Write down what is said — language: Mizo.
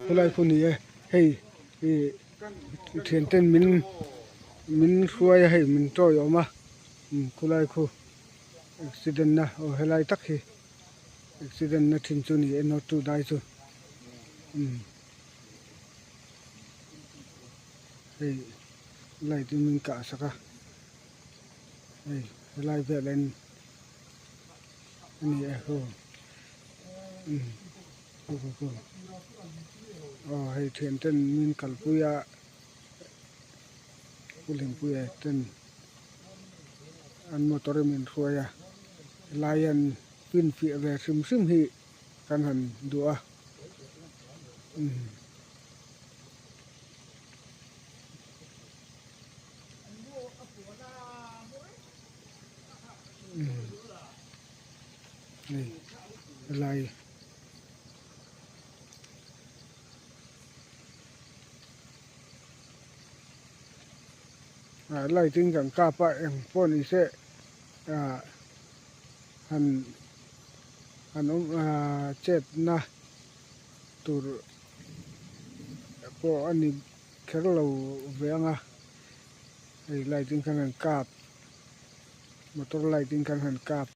Khulai khu ni e hei ih thian ten min min hruai a hei min tawiawm a khulai khu accident na aw helai tak hi accident na thin chu ni e note tu dai chu hei light in min kah sak a hei helai vel en a ni e khu aw hei thian ten min kalpui a pu Hlimpuia ten an motor in min hruai a helai hian finfiah ve hrim hrim hi kan han duh a umm. Hei helai ah light in kan kap a eng pawh ni se ah han han awm ah chet na tur pawh a ni kher lo ve ang a hei light in khan han kap motor light in khan han kap.